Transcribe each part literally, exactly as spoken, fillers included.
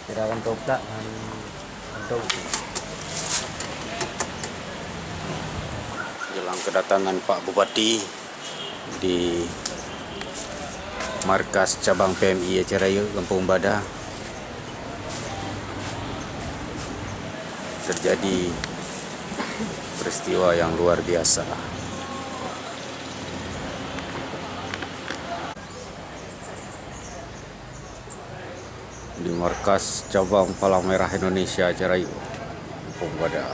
Kira kantô plak ngon kantô. Jelang kedatangan Pak Bupati di markas cabang P M I Aceh Rayeuk, Gampông Bada, terjadi peristiwa yang luar biasa. Di markas cabang Palang Merah Indonesia Aceh Rayeuk, Gampông Bada.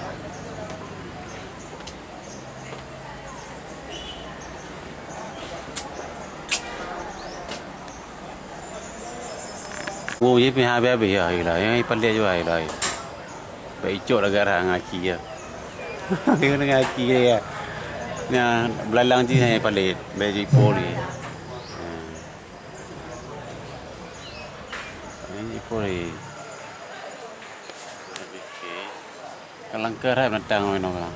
Oh, ye pih habéh-habéh ya, ilah. Yang ipalé jua ilah. Baik icok lagak dah ngaki ya. Dia dengan ngaki ya. Nah, belalang je saya palit, baju ipol ni. Ini pun, eh. Okey. Kalangkah rai binatang main orang.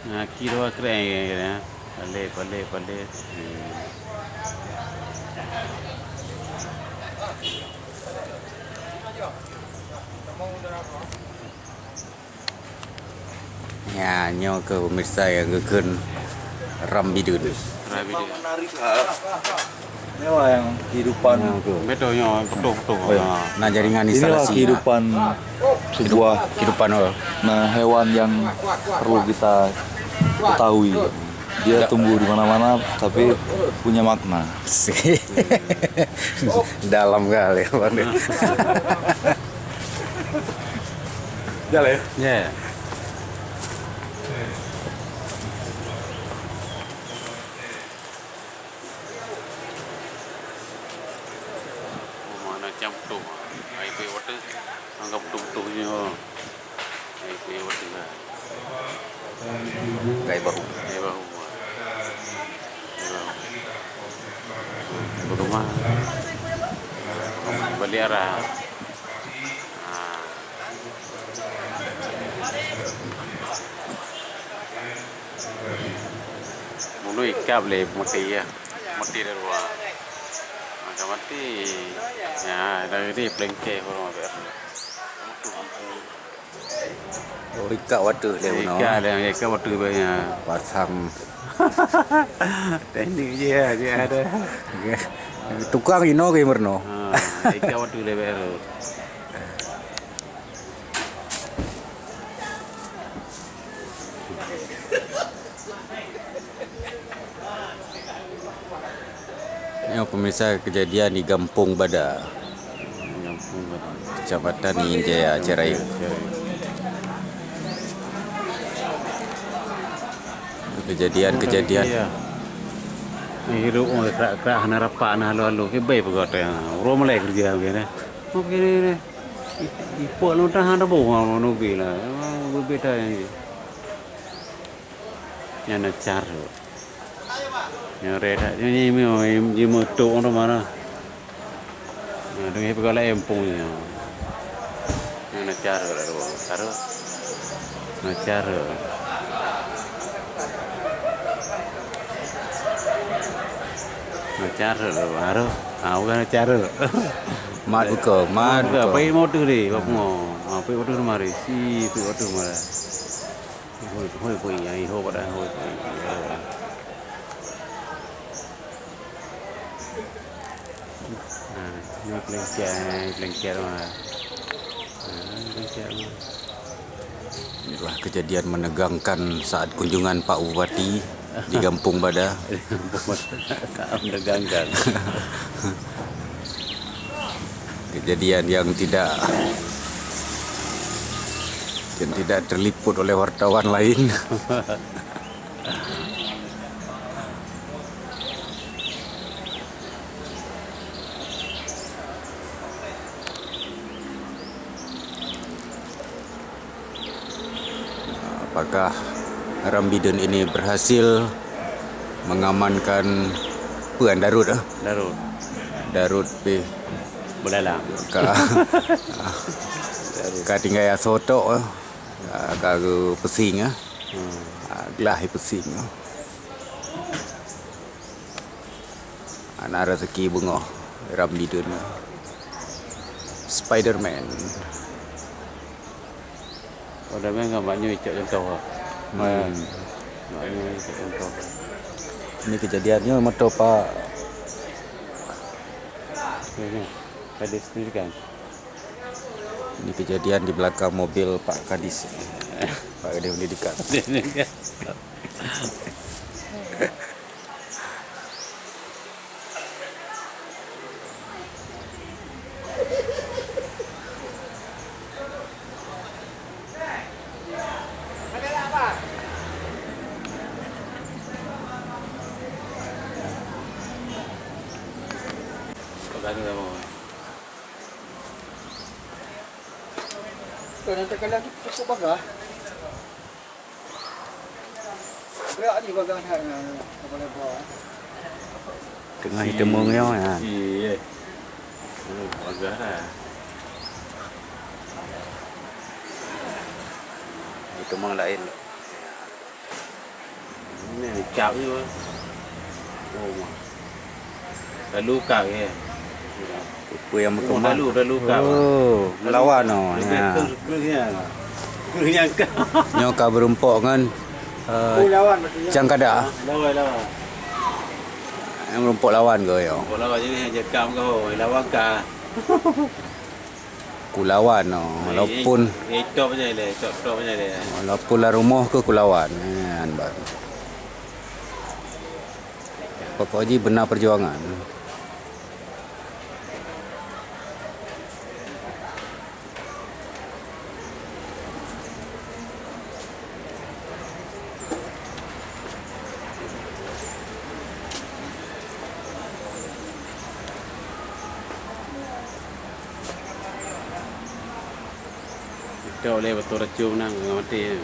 Nah, kilo keren ya. Palit, palit, palit. Hmm. Ya, nyoe keuh pemirsa nyang geukheun ram bideuen. Ram bideuen. Inilah yang kehidupan. Nyoe keuh. Betul, nyoe, betul, betul. Oh, ya. Ha. Nah, jaringan instalasi. Inilah kehidupan sebuah, kehidupan, oh, nah, hewan yang perlu kita ketahui. Dia tumbuh di mana-mana, tapi punya makna. Dalam kali, Bang. Jalan ya? Ya. Oh, mana macam tu? Ai pih water, anggap tu-tu je. Ai pih water lah. Gai bahu. Gai bahu. Gai bahu. Berumah. Balik arah. Ha. Mulu ikab lé mati ya. Mati dari luar. Maka mati. Ya, dari ni pelengke orang. Oh, ikab water dia guna. Ikab dia, ikab water banyak. Pasang. Teknik je ya, dia ada. Tukang ino ke meurunoe. Ha, ikab water dia baru. Nyoe pemirsa, kejadian di Gampông Bada, Gampông Bada. Kecamatan Yin Jaya, Aceh Rayeuk. Kejadian-kejadian. Iya. Ni hidup orang kerak-kerak hana rapat, hana halo-halo. Kibai peugah teuh. Ureueng mulai kerja begini. Mau begini ni. Ipok lôn tahan tabong ngon ubé lah. Ubé-ubé dah nyan. Nyan na cara. Nyan reda nyan jimeutok tu mana. Nyan dengai peugah laén pung nyan. Nyan na cara dah tu. Cara. Na cara. Na cara baru. Ah, bukan na cara. Mat buka, mat buka. Pai motor deh, bak pengo. Ah, pai motor mari. Si, pai motor mari. Hoi, hoi, hoi, ai ho pada hoi, hoi. Ha, ni kelengkian, kelengkian mah. Ha, kelengkian mah. Inilah kejadian menegangkan saat kunjungan Pak Bupati di Gampông Bada. Menegangkan. Kejadian yang tidak, yang tidak terliput oleh wartawan lain. Apakah Rambideun ini berhasil mengamankan peue, Darut, ah? Darut. Darut pih belalang. Ka, ka tinggai asoe tok, ah. Ka geupeusing, ah. Hmm. Ah, glah peusing, ah. Hana raseuki beungoh Rambideun. Spiderman. Spiderman kan bak nyoe icok contoh lah. Hmm. Bak nyoe icok contoh. Ini kejadiannya motor Pak. Ini, ini. Kadis ni kan. Ini kejadian di belakang mobil Pak Kadis. Pak Kadis Pendidikan. Kau nanti kalian tu cukup bagah. Gerak ni bagah sangat dengan kapal lebar. Teungoh jiteumeung nyoe nyan. Iya. Oh, bagah dah. Jiteumeung laén. Ini cap je. Oh, mah. Lalu kap, ya. Peue nyang meukeumah? Oh, lalu, lalu kap. Oh, melawan, oh, ya. Keuh, keuh, ya. Keuh nyang kap. Nyoe ka meurumpok ngon, eh, cangkada. Lawan, lawan. Nyang meurumpok lawan ke, ya? Meurumpok lawan, jadi nyang jakam ke, oh, lawan kap. Kulawan, oh, walaupun, eh, eh, top je le, top, top je le. Walaupun lam rumoh ke kulawan, kan, baru. Pokok jih beuna perjuangan. Kita oleh betul racun nang maté.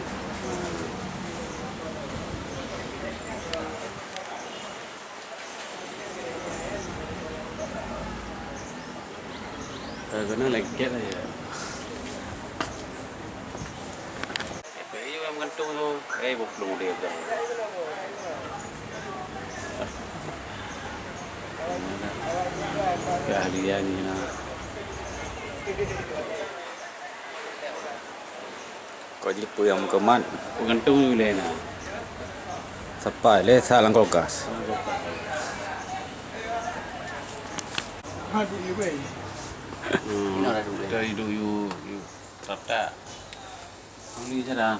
Kalau kena lengket aja. Apa iya orang meugantung tu? Eh, buklueng dia tu. Keahlian ni lah. Kau jadi peue nyang meukeumah? Peugantung ulèe na. Sapa lé sa lam kulkas? Hmm. Dari dulu you, you tap tak? Beli sana.